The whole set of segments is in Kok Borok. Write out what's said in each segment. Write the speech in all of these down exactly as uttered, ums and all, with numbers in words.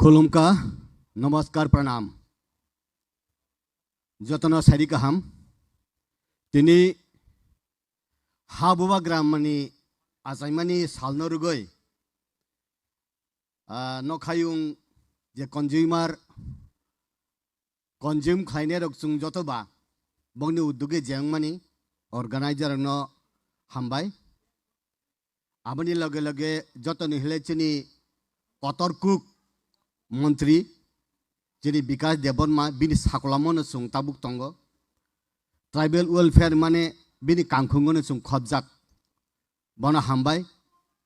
Tulumka, namaskar, pranam. Jotono sari kaham. Tini ha Bubagra mani achaimani salno rwgwi, ah, nokhayung je consumer, consume khlainai rok chwng joto ba bongni uddoge je wngmani organizer rokno hambai. Aboni loge loge jotoni hile chini kotor kuk montri chini Bikas Debbarma bini sakolamo no chwng tabuk tongo. Tribal welfare mane bini kangkhungo no chwng khobjak. Bono hambai.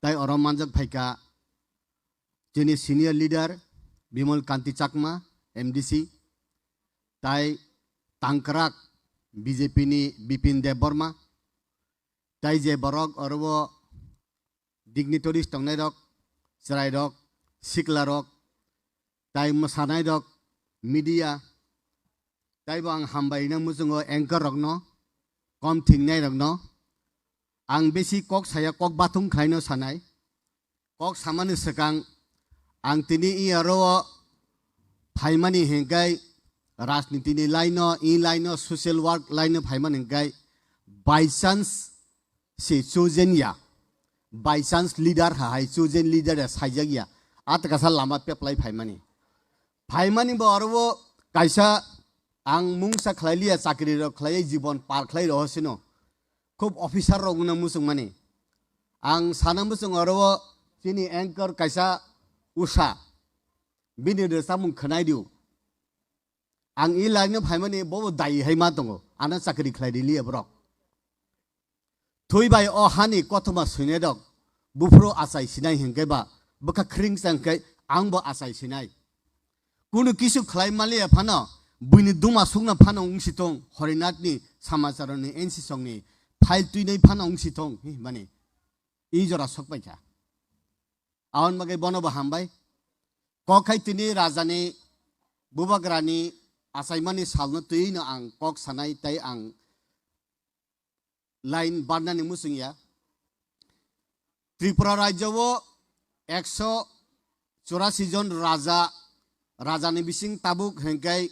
Tai oro manjak phaikha chini senior leader Bimal Kanti Chakma, M D C, tai tangkrak B J P ni Bipin Debbarma, tai je borok oro o dignitaries tongnai rok, chwrai rok, sikla rok, tai mwsanai rok, media, taibo ang hambai na muchungo anchor rokno, kom thingnai rokno. Ang besi kok saya, kok bathung khlaino sanai. Kok samani swkang ang tini i aro o phaimani hingkai rajniti ni line o, i line o, social work line o phaimani hingkai by chance si chosen ya, by chance leader ha hai chosen leader ya saijak ya, atakasa lama peplai phaimani. Phaimani bo aro o kaisa ang mungsa khlai liya, chakri rok khlai jibon par khlai roho sino. Khub officer rok wngna muchung mani. Ang sana muchung oro o chini anchor kaisa Usha. Bini rwchapmung khwnai di. Ang i line no phaimani bobo dayi hai ma tongo. Ano chakri khlai di liya borok. Thwi bai o hani kothoma swinai rok buphuru achai sinai hinkhe ba bwkha khring chang khe ang bo achai sinai. Kunu kisu khlai maliya phano, buini duma sukna phano wngsi thung, Horinathni samacharo ni N C songni file twinai phano wngsi thung, hi mani, i jora sok paikha. Aon bagwi bono bo hambai. Kok khai tini rajani, bubagrani achaimani salno twi no ang kok sanai tei ang line barnani muchung ya. Tripura rajyo o ekso churasi jon raja, rajani bising tabuk hinkai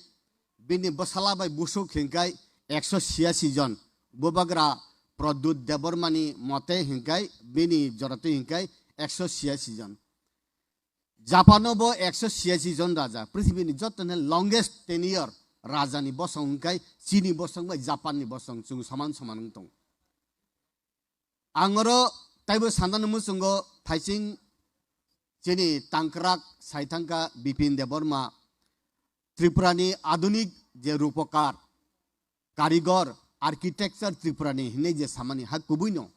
bini bwsala bai busuk hinkai ekso siyasi jon. Bubagra Pradyut Debbarmani mote hinkai bini joratwi hinkai ekso siyasi jon. Japan o bo ekso siyasi jon raja, prithibi ni joto ni longest tenure raja ni bosong hwnkhe chini bosong bai Japan ni bosong chwng soman soman wng tong. Ang oro taibo sanani muchungo thaising chini tangkrak saithangkha Bipin Debbarma, Tripura ni adunik je rupokar, karigor, architecture Tripura ni hinwi je samani ha kubui no.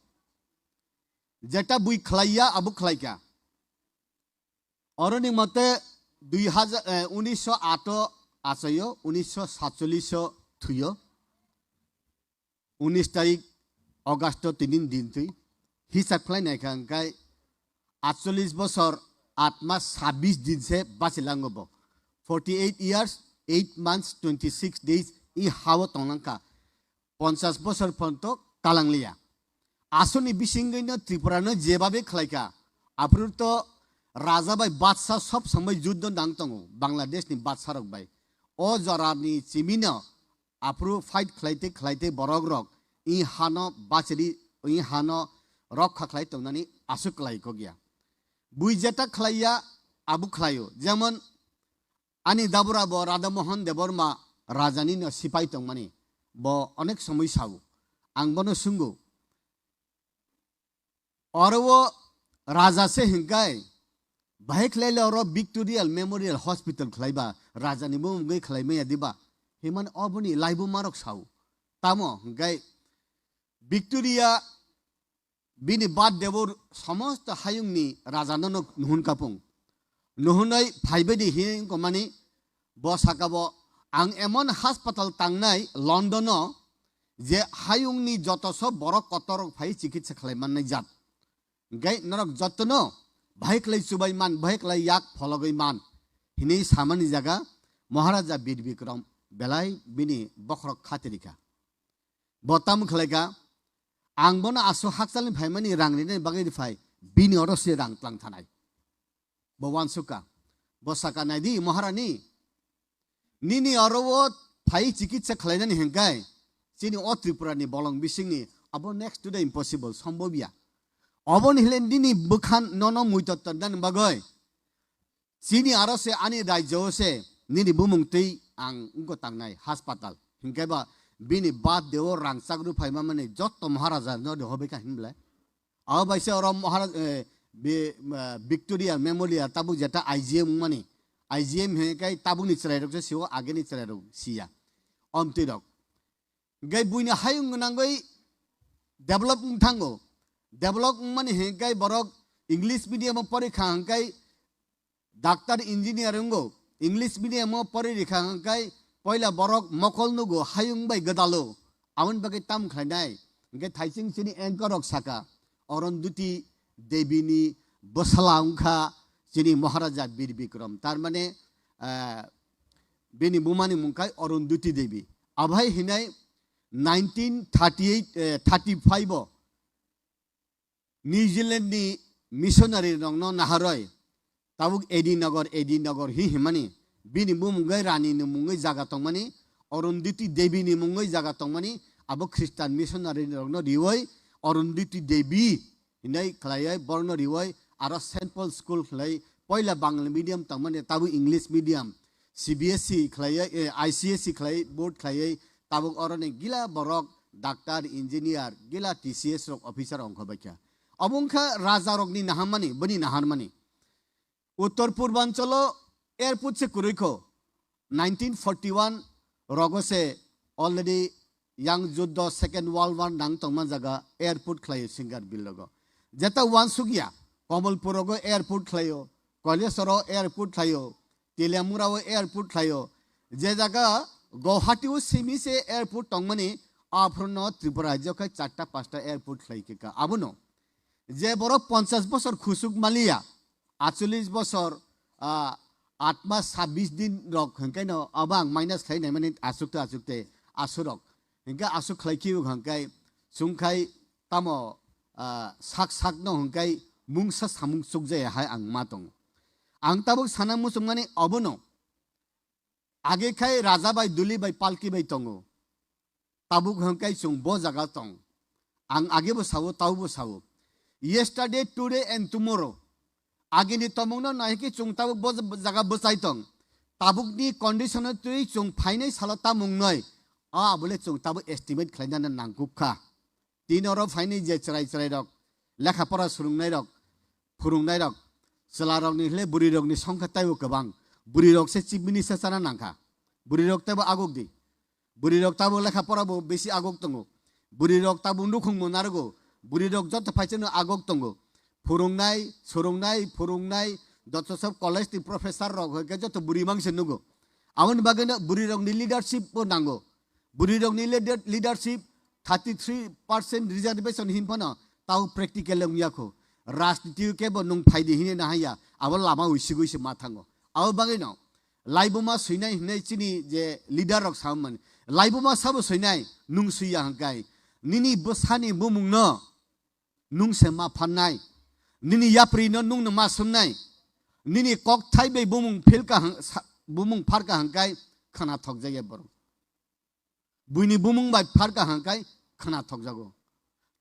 Jeta bui khlaiya abo khlaikha. Oroni mote dui hajar, eh, unisho ato achaio, unisho satchollish o thuio. Unis tarik August o tinin din twi. Hisab khlai naikha hwnkhe atchollish bosor at mas sabbish din se bachilango bo. Forty eight years, eight months, twenty six days i hao tongnangkha. Ponchas bosor phonto kalangliya. Asoni bisingwino Tripura no jebabe khlaikha. Aphuru to raja bai batsa sob sambai juddo nang tongo Bangladesh ni batsa rok bai. O jora ni chimino aphuru fight khlaite khlaite borok rok i hano bachiri, i hano rokha khlai tongnani aswk khlai kokya. Bui jeta khlaiya abo khlaio. Jemon ani dabura bo Radha Mohan Debbarma rajani no sipai tongmani. Bo onek somoi sao. Ang bono sungo. Oro o raja se hinkai. Bahai khlai le oro Victoria Memorial Hospital khlaiba. Rajani bo mungwi khlai maya diba. Himan oboni laibu marok sao. Tamo hinkai Victoria bini birthday o somosto hayungni rajano no nuhun kapung. Nuhunai phaibaidi hinwi wngkha mani bo saka bo, "Ang emon hospital tangnai London o je hayungni joto so borok kotor rok phai chikitsa khlai mannai jat." Hingke norok jotono bahai khlai chubai man, bahai khlai yak phologwi man hinwi samani jaga Maharaja Bir Bikram belai bini bokhorok khatirikha. Bo tamo khlaikha, "Ang bono aswk hakchalni phaimani rang rinani bagwi phai, bini oro se rang tlang thanai." Bo uansukha. Bo saka, "Naidi, Maharani, nini oro o phai chikitsa khlainani hwnkai, chini o Tripura ni bolong bisingni abo next to the impossible, sombobya. Oboni hile nini bwkhan nono muitor tongnani bagwi chini aro se ani rajyo o se nini bumung twi ang wngko tangnai hospital." Hinkhe ba bini birthday o rangchak rw phaima mani jotto Maharaja no de hobai kha hinble. Abo bai se oro Maharaj, eh, bi-, eh, Victoria Memorial tabuk jeta I G M wngmani. I G M hwnkai tabukni chwrairok se sio, ageni chwrairok siya. Omtwi rok. Hinkhe buini hayung gwnangwi develop wng thango. Develop wngmani hwnkai borok English medium o porikha hwnkai doctor, engineer wngo. English medium o pori rikha hwnkai poila borok mokol nugo hayung bai gwdalo. Aboni bagwi tam khlainai. Hinkhe thaising chini anchor rok saka, Arundhati Devi ni bwsala wngkha chini Maharaja Bir Bikram. Tar mane, eh, bini bumani mung khai Arundhati Devi. Abhai hinai nineteen thirty-eight, eh, thirty-five o New Zealand ni missionary rokno naharoi tabuk Edi Nagar, Edi Nagar hi himani, bini bumung gai rani ni mungwi jaga tongmani, Arundhati Devi ni mungwi jaga tongmani, abo Christian missionary rokno riwoi Arundhati Devi hinai khlaiwi borokno riwoi aro Saint Paul School khlai poila Bangla medium tongmani tabuk English medium. C B S E khlaiwi, eh, I C S E khlaiwi, board khlaiwi, tabuk oroni gila borok doctor, engineer, gila T C S rok officer ongkha baikha. Obo wngkha raja rokni naharmani, bini naharmani. Uttor Purbanchalo airport se kwrwi kho. Nineteen forty-one rogo se already yang juddo Second World War nang tongma jaga airport khlaio Singarbil rogo. Jeta wansukya, Kamalpur rogo airport khlaio, Kailashahar o airport khlaio, Teliamura o airport khlaio. Je jaga Guwahati o simi se airport tongmani, aphuru no Tripura rajyo khai charta pasta airport khlai khe ka. Abono je borok ponchash bosor khusuk maliya, atchollish bosor, ah, aat mas sabbish din rok hwnkheno abo ang minus khlai naimani asukte asukte asurok. Hinkhe asuk khlai khiyo hwnkhai chwngkhai tamo, ah, sak sakno hwnkhai mungsa samung chukjaya hai ang ma tongo. Ang tabuk sana muchungmani obono. Age khai raja bai duli bai palki bai tongo. Tabuk hwnkhai chwng bo jaga tong. Ang age bo sao, tau bo sao. Yesterday, today and tomorrow. Agini tomungno nai khe chwng tabuk bo jaga bwchai tong. Tabukni condition-o twi chwng phainai salo tamung noi. A abole chwng tabuk estimate khlainani nangkuk kha. Tini oro phainai je chwrai chwrai rok, lekha pora swrwngnai rok, phwrwngnai rok, chwla rokni hwle bwrwi rokni songkha taibo kwbang. Bwrwi rok se chief minister chana nangkha. Bwrwi rok taibo aguk di. Bwrwi rok tabuk lekha pora bo bisi aguk tongo. Bwrwi rok tabuk nukhung bo narwgo. Bwrwi rok joto phaisano aguk tongo. Phwrwngnai, swrwngnai, phwrwngnai, joto sob college ni professor rok hwnkhe joto bwrwi mangse nugo. Aboni bagwino bwrwi rokni leadership bo nango. Bwrwi rokni leader-, leadership thirty three percent reservation hin phano tau practical wngya kho. Rajniti kebo nung phaidi hinwi nahaya, abo lama uisik uisik ma thango. Abo bagwino laibuma swinai hinwi chini je leader rok samani. Laibuma sabo swinai, nung swiya hwnkhai. Nini bwsani bumungno nung se ma phannai. Nini yaprino nungno ma sumnai. Nini kokthai bai bumung philka hwn-, sa-, bumung pharka hwnkhai khana thokjakya borok. Buini bumung bai pharka hwnkhai khana thokjago.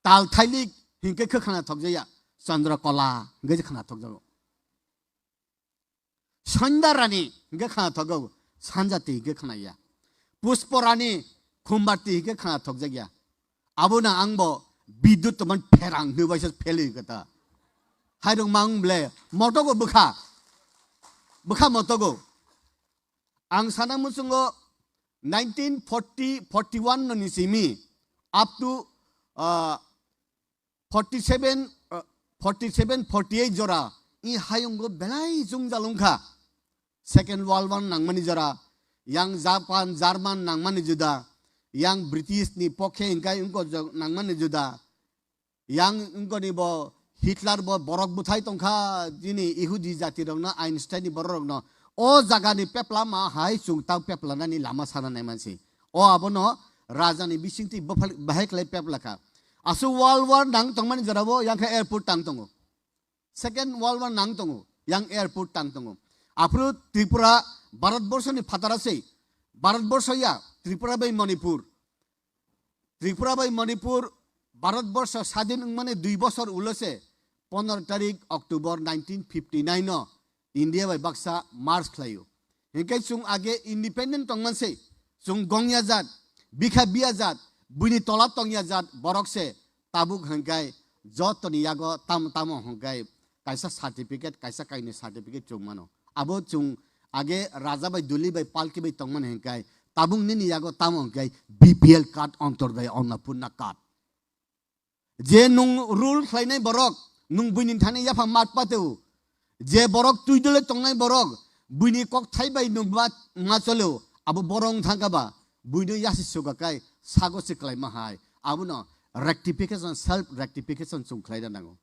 Tal thailik hinkhe khe khana thokjaya. Chandra kola hinkhe khana thokjago. Sandharani hinkhe khana thokjago. Sanjati hinkhe khanaya. Pusporani, Khumbati hinkhe khana thokjakya. Abono angbo bidut toman pherang hinwi waisa phelwi kata. Hairok mang ble motogo bwkha. Bwkha motogo. Ang sana muchungo nineteen forty, forty-one no ni simi up to, ah, forty-seven, ah, forty-seven, forty-eight jora i hayungo belai jwngjal wngkha. Second World War nangmani jora, yang Japan, German nangmani juda, yang British ni pokhe hingkai wngko jo-, nangmani juda. Yang wngkoni bo Hitler bo borok bwthai tongkha, chini Ihudi jati rokno, Einstein ni borok rokno. O jaga ni pepla ma hai chwng tau pepla nani lama sana nai mansi. O abono raja ni bisingtwi bwphal-, bahai khlai pepla kha. Aswk World War nang tongmani jora bo yang khe airport tang tongo. Second World War nang tongo, yang airport tang tongo. Aphuru Tripura Bharat Borso ni phatara se, Bharat Borso ya, Tripura bai Manipur. Tripura bai Manipur Bharat Borso sadin wngmani dui bosor ulo se, pondro tarik October nineteen fifty nine no India bai baksa merge khlaio. Hinkhe chwng age independent tongman se, chwng gongya jat, bikha biya jat, buini tola tongya jat borok se tabuk hinkhe jotoni yago tam tamo hinkhe kaisa certificate, kaisa kaini certificate chwng mano. Abo chwng age raja bai duli bai palki bai tongmani hinkhe tabuk nini yago tamo hinkhe B P L card, Antyodoi Annapurna card. Je nung rule khlainai borok, nung buini thani yapha mat pateo. Je borok twi dole tongnai borok, buini kok thai bai nung ma, ma choleo, abo borok wng thangkha ba, buino yasi suga kai, sago se khlaima hai. Abono rectification, self rectification chwng khlaina nango.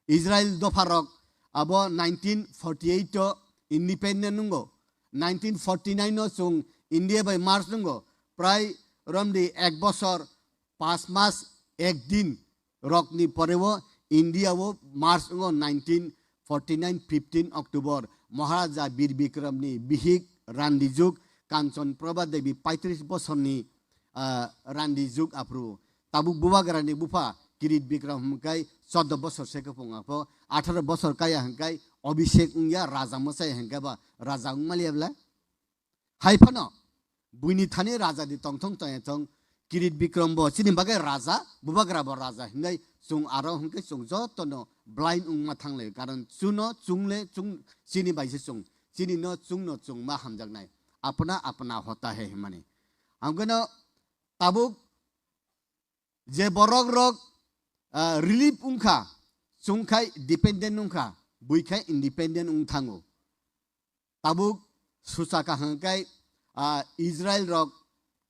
Israel dopha rok abo nineteen forty eight o independent nungo, nineteen forty nine o chwng India bai merge nungo, prai romdi ek bosor, pas mas, ek din rokni poreo India o merge wngo nineteen forty nine fifteen October Maharaja Bir Bikram ni bihik Rani Juk Kanchan Prabha Devi paitris bosorni, ah, Rani Juk aphuru. Tabuk Bubagrani bupha Kirit Bikram hwnkhe chordo bosor se kwpwng apho, atharo bosor kaya hwnkhe Abhishek wngya, raja mwchai hwnkhe ba raja wngmaliya bwle. Hai phano buini thani raja di tongthong tongya thong, Kirit Bikram bo chini bagwi raja, Bubagra bo raja hinwi chwng aro hwnkhe chwng jotono blind wngma thanglai, karon chuno chwngle chwng chini bai se chwng, chini no chwngno chwng ma hamjaknai, apna apna hota hai hwnmani. Hwnkhe no tabuk je borok rok, ah, relief wngkha, chwng khai dependent wngkha, bui khai independent wng thango. Tabuk suchaka hwnkhe, ah, Israel rok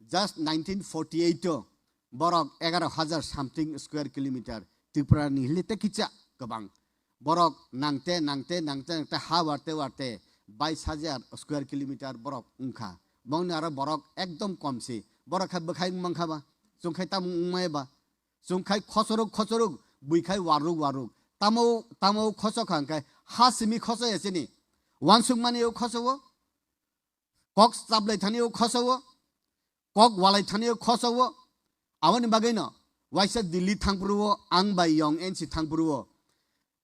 just nineteen forty eight o borok egaro hajar something square kilometer Tripura ni hili te kicha kwbang. Borok nangte, nangte, nangte, nangte ha warte, warte bais hajar square kilometer borok wngkha. Bongni aro borok ekdom kom si. Borok khe bwkhai wng mankha ba? Chwng khai tamo wng maya ba? Chwng khai khochorok, khochorok, bui khai waruk, waruk. Tamo, tamo khochok kha hwnkhe ha simi khochaya chini. Wansuk mani o khocho o. Kok chaplai thani o khocho o. Kok walai thani o khocho o. Aboni bagwi no waisa Delhi thangphuru o ang bai yong N C thangphuru o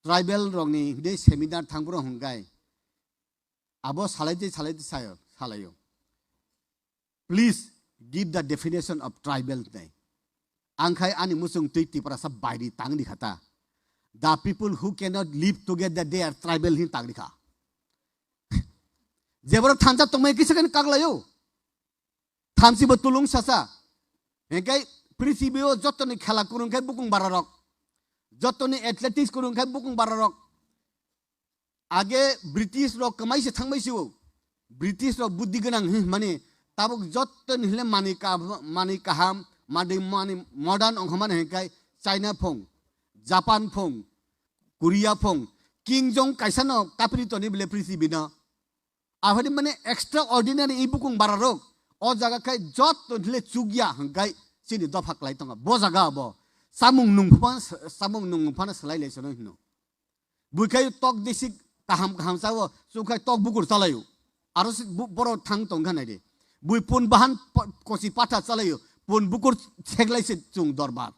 tribal rokni hwnkhe seminar thangphuru hwnkhe abo salai tei salai tei sayo, salaio. Please give the definition of tribal hinai. Ang khai ani muchung twi Tiprasa bairi tangri kha ta. The people who cannot live together, they are tribal hin tangri kha. Jeboro thansa tongmai kisa kani kaklaio. Thamsi bo tulung sasa. Hingkai prithibi o jotoni khela kurung khai bukung bararok. Jotoni athletics kurung khai bukung bararok. Age British rok kwmai se thangbai se o. British rok buddhi gwnang hin mani tabuk jotoni hile mani ka, mani kaham, mani, mani modern ongkha mani hingkai China phung, Japan phung, Korea phung, Kim Jong kaisa no kapri toni bile prithibi no. Aphani mane extraordinary i bukung bararok. O jaga khai jotto hile chukya hwnkhe chini dopha klai tongo. Bo jaga bo samung nung phano, samung nung phano swlai lai sano hino. Bui khai tok desik kaham kaham chao, chuk khai tok bukur chalaio. Aro si bu-, borok thang tong kha nai de. Bui pun bahan pa-, kosi patha chalaio. Pun bukur seklai se chung dorbar.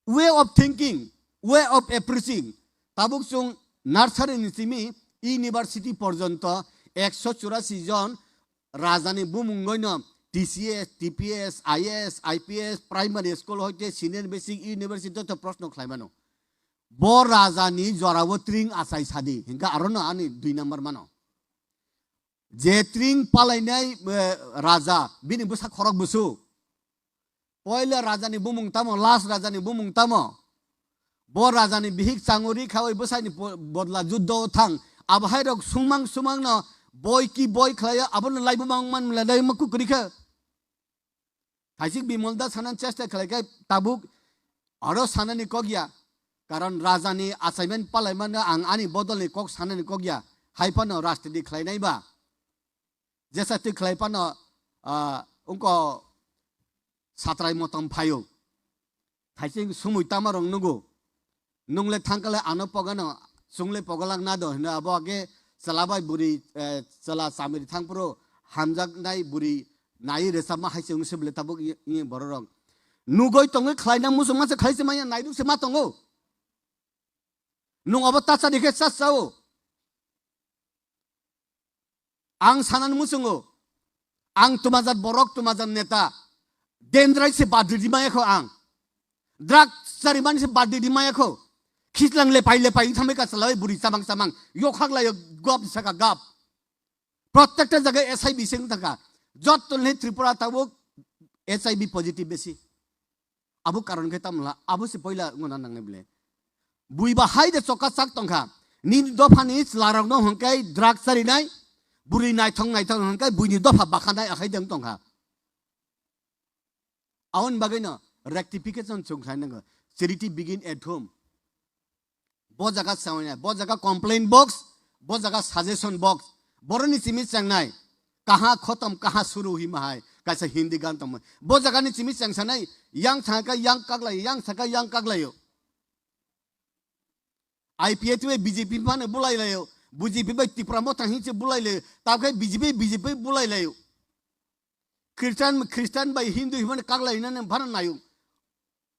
Way of thinking, way of approaching. Tabuk chwng nursery ni simi university porjonto ekso churasi jon rajani bumungoi no T C S, T P S, I A S, I P S, primary school hoite senior basic university joto proshno khlai mano. Bo rajani jorao tring achai sadi, hinka aro no ani dui number mano. Je tring palainai, eh, raja, bini bwsa khorok bwsu. Poila rajani bumung tamo, last rajani bumung tamo. Bo rajani bihik changuri khawi bwsani po-, bodla juddo thang. Abohai rok sumang sumang no boi ki boi khlaio, abono laibu mang man mla dai ma kukri kha. Thaisik Bimol da sanan chesta khlai khe tabuk aro sanani kok ya. Karon rajani assignment palaimano ang ani bodolni kok sanani kok ya. Hai phano rajniti khlainai ba. Jesa twi khlai phano, ah, wngko satrai motom phaio. Thaising sumui tama rong nugo. Nungle thangkale ano pogano, chungle pogalak nado hino abo age Chwla bai bwrwi, eh, chwla chamiri thangphuru hamjaknai bwrwi nai rwchapma hai se wngse bwle tabuk i-, i bororok. Nugoi tongwi khlaina muchungma se khlai se manya, naiduk se ma tongo. Nwng obo tacha di khe cha chao. Ang sanani muchungo. Ang twmajat borok, twmajat neta. Dendrai se bad ridi maya kho ang. Drug charimani se bad ridi maya kho. Khitlang lepai lepai thamai ka chalai buri chamang chamang. Yokhak layo gop saka gap. Protekta jaga S I V se wng thangkha. Jotto le Tripura tabuk H I V positive besi. Abo karon khe tamla, abo se poila wngna nangnai bwle. Bui ba hai de choka chak tongkha. Nini dophani chwlarokno hwnkhai drug charinai, bwrwi naithok naithok hwnkhai buini dopha bakhanai akhai de wng tongkha. Aboni bagwino rectification chwng khlai nango. Charity begin at home. Bo jaga sawi nai, bo jaga complaint box, bo jaga suggestion box. Boroni simi chengnai, kaha khotom, kaha suru hima hai, kaisa Hindi gan tongmo. Bo jaga ni simi chengsanai, yang thangka yang kaglai, yang thangka yang kaglaio. I P F T bai B J P phano bulai laio, B J P bai Tipra Motha hinse bulai laio, tabkhe B J P, B J P bulai laio. Christian, Christian bai Hindu himani kaglai hinani phano nayo.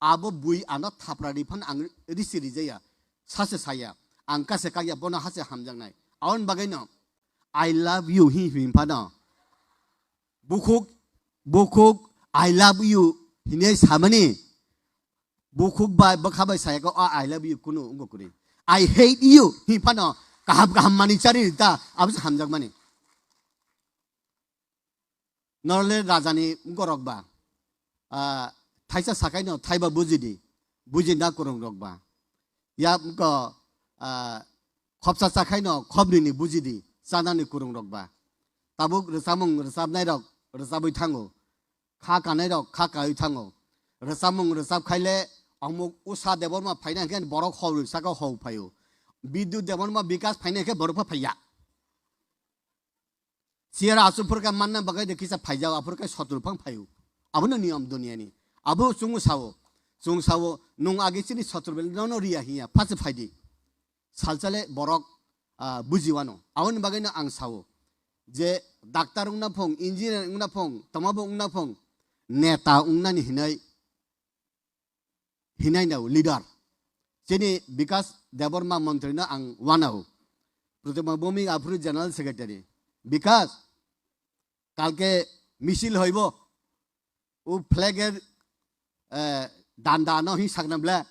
Abo bui ano thapra ri phano ang risi rijaya. Sase saya. Ang kase kagya bono hase hamjaknai. Aboni bagwino, "I love you," hi him phano. Bukhuk, bukhuk, "I love you," hinai samani. Bukhuk bai, bwkha bai saya ko, "Ah, I love you," kunu wngkha kuri. "I hate you," hi phano kaham kaham mani chari ta, abo se hamjakmani. Norle rajani gorok ba, ah, thaisa sakaino thaiba bujidi, bujina kurung rok ba. Ya ko, ah, khopsa sakaino khopnini bujidi, chanani kurung rok ba. Tabuk rwchapmung rwchapnai rok rwchapwi thango. Kha kanai rok kha kawi thango. Rwchapmung rwchap khaile omuk Usha Debbarma phaina khe borok hor saka hor phaio. Bidyu Debbarma Bikas phaina khe borok pha phaiya. Siyara aswk phwrwkha manna bagwi de kisa phaijak, aphwrwkha sotru phang phaio. Abono niyom duniyani. Abo chwngno sao. Chwng sao, nwng age chini sotru bel nono riya hiya, phachi phaidi. Salchale borok, ah, bujiwano. Aboni bagwino ang sao. Je doctor wngna phung, engineer wngna phung, tomabo wngna phung, neta wngnani hinai. Hinai nao leader. Chini Bikas Debbarma montri no ang wanao. Pratima Bhowmik aphuru general secretary. Bikas, kalke misil hoibo. O flag er, eh, danda no hi sakna ble.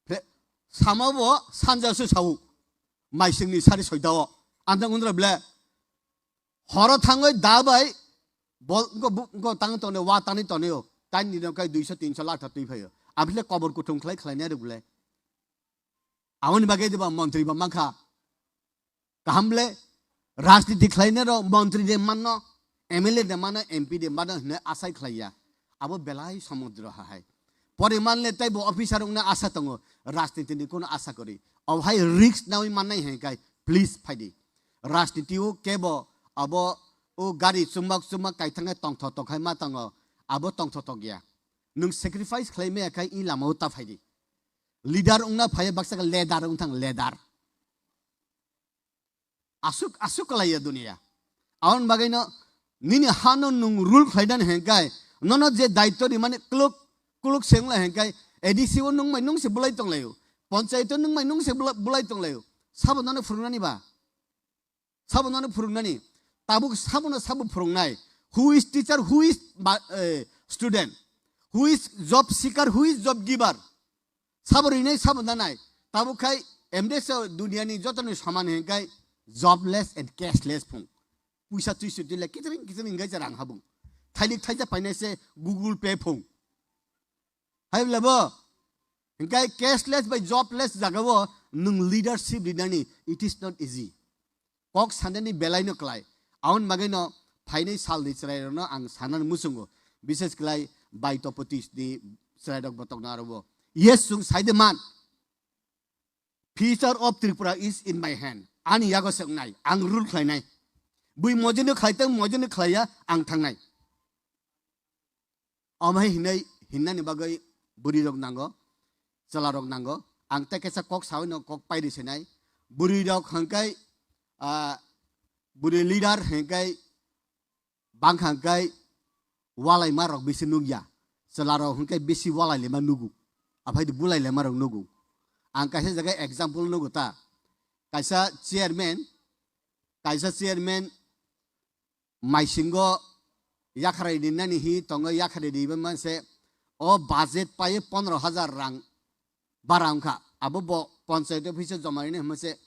Fle-, sama bo sanja se sao. Maising ni sari soita o. Andang undra ble. Horo thangwi da bai bol wngkha bu-, wngkha tang tonwi wa tani tonwi o. Tani ni nokha duiso tinso lakh twi phaio. Abile kobor kuthum khlai khlai nai rwgwle. Aboni bagwi diba montri ba mankha. Kaham le rajniti khlai nai rw montri de manno, M L A de manno, M P de manno hwnwi asai khlai ya. Abo belai samudro ha hai. Poriman le tei bo officer wngna asa tongo, rajniti ni kono asa kwrwi. Obo hai risk nawi mannai hai kai, please phaidi. Rajniti o kebo abo o gari chumbak chumbak kaithang tongtho tok hai ma tongo, abo tongtho tok ya. Nwng sacrifice khlai maya khai i lama o ta phaidi. Leader wngna phai baksa khe leader wng thang leader. Aswk, aswk kwlaiya duniya. Aboni bagwino nini hano nwng rule khlainani hwnkhai, nono je daityo rimani kluk, kluk se wngla hwnkhai, A D C o nwng bai nwng se bulai tonglaio, panchayat o nwng bai nwng se bula-, bulai tonglaio. Sabo nono phwrwngnani ba? Sabo nono phwrwngnani? Tabuk sabono sabo phwrwngnai. Who is teacher, who is ba-, eh, student? Who is job seeker, who is job giver? Sabo rinai sabo nanai. Tabuk khai M D S o duniani jotoni saman hwnkhai jobless and cashless phung. Puisa twi swi twi le kichring kichring hwnkhai je rang habung. Thailik thaisa painai se Google Pay phung. Hai bwle bo. Hwnkhai cashless bai jobless jagao nwng leadership rinani, it is not easy. Kok sanani belai no klai. Aboni bagwi no phainai sal ni chwrai rok no ang sanani muchungo. Bishes klai bai topotis ni chwrai rok botok no aro bo. Yes, chwng sai de man. Future of Tripura is in my hand. Ani yago se wngnai. Ang rule khlainai. Bui mojino khlai tang, mojino khlaiya, ang thangnai. Omo hai hinwi, hinnani bagwi bwrwi rok nango, chwla rok nango. Ang tei kaisa kok sawi no kok pairi sinai. Bwrwi rok hwnkhai ah, bwrwi leader hwnkhe bangkha hwnkhe walaima rok bisi nukya, chwla rok hwnkhe bisi walai lema nugo, aphai bulai lema rok nugo. Ang kaisa jaga example nugo ta, kaisa chairman, kaisa chairman maisingo yakharai rinani hi tongo, yakharai riba manse o budget pai pondro hajar rang bara wngkha, abo bo panchayat office o joma rini hwnse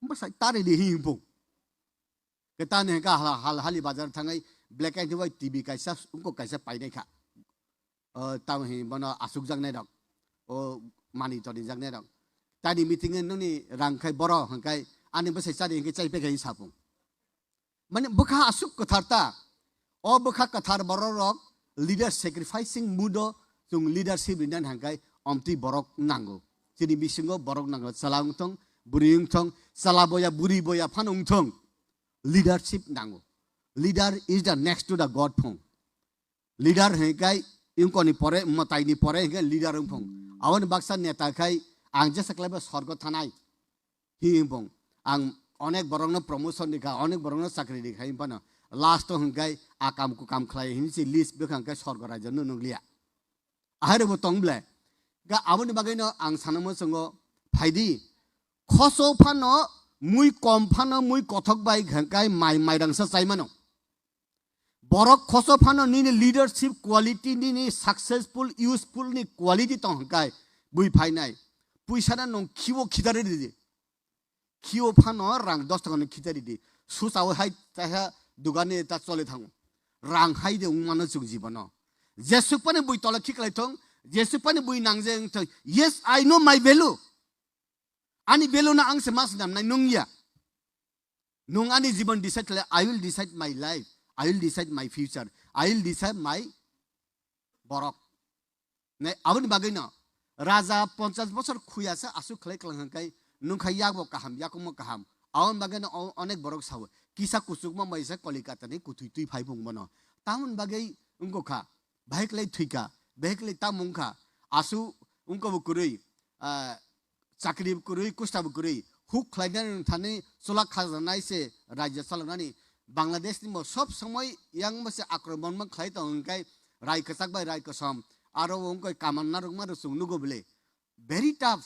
bwsai tari di hi hwnpung. Kwtani hwnkha hal, hal hali bazar thangai black and white T V kaisa wngkok kaisa painai kha. O tamo hi bono asukjaknai rok, o mani tonijaknai rok. Tani meeting e noni rang khai boro hwnkhe ani bwsai chari hwnkhe chai pekha hi sapung. Mane bwkha asuk kwthar ta. O bwkha kwthar borok rok leader sacrificing mood o chwng leadership rinani hwnkhe omtwi borok nango. Chini bisingo borok nango, chwla wngthong, bwrwi wngthong, chwla boya, bwrwi boya phano wngthong. Leadership nango. Leader is the next to the God phung. Leader hwnkhe ingkoni pore, mwtaini pore hwnkhe leader wngphung. Aboni baksa neta khai ang jesa khlaiba sorgo thanai hi wngphung. Ang onek borokno promotion rikha, onek borokno chakri rikha, hinphano last o hwnkhe akam kukam khlai hinwi se list bwkha hwnkhe sorgo raijano nukliya. Ahairokbo tong ble. Ga aboni bagwino ang sanamo chwngo, phaidi, khoso phano mui kom phano mui kothok bai hwnkhe mai mairangsa chaimano. Borok khoso phano nini leadership quality, nini successful, useful ni quality tong hwnkhe bui phainai. Puisano nwng khibo khitari ridi. Khio phano rang dos taka ni khitari di. Susawi hai taha dugani ta choli thango. Rang hai de wngmano chwng jibono. Jesuk pani bui tola khiklai thong, jesuk pani bui nangje wng thong. Yes, I know my value. Ani value no ang se mas namnai nung ya. Nung ani jibon decide khlai, I will decide my life. I will decide my future. I will decide my borok. Ne, aboni bagwino raja ponchas bosor khuyasa aswk khlai klang hwnkhe nungkha yakbo kaham, yakungmo kaham. Aboni bagwino o-, onek borok sao, kisa kuchukma maisa Kolikatani kutui twi phai bung bono. Tamoni bagwi wngkha, bahai khlai thwikha, bahai khlai tam wngkha, asu wngkha bo kwrwi, ah, chakri bo kwrwi, kusta bo kwrwi, huk khlainani thani chwla khajaknai se raijyo chaloknani. Bangladesh ni bo sob somoi yang bo se akromon ma khlai tong hwnkhe rai kwchak bai rai kosom, aro wngkha kaman narwkma rw chwng nugo bwle. Very tough.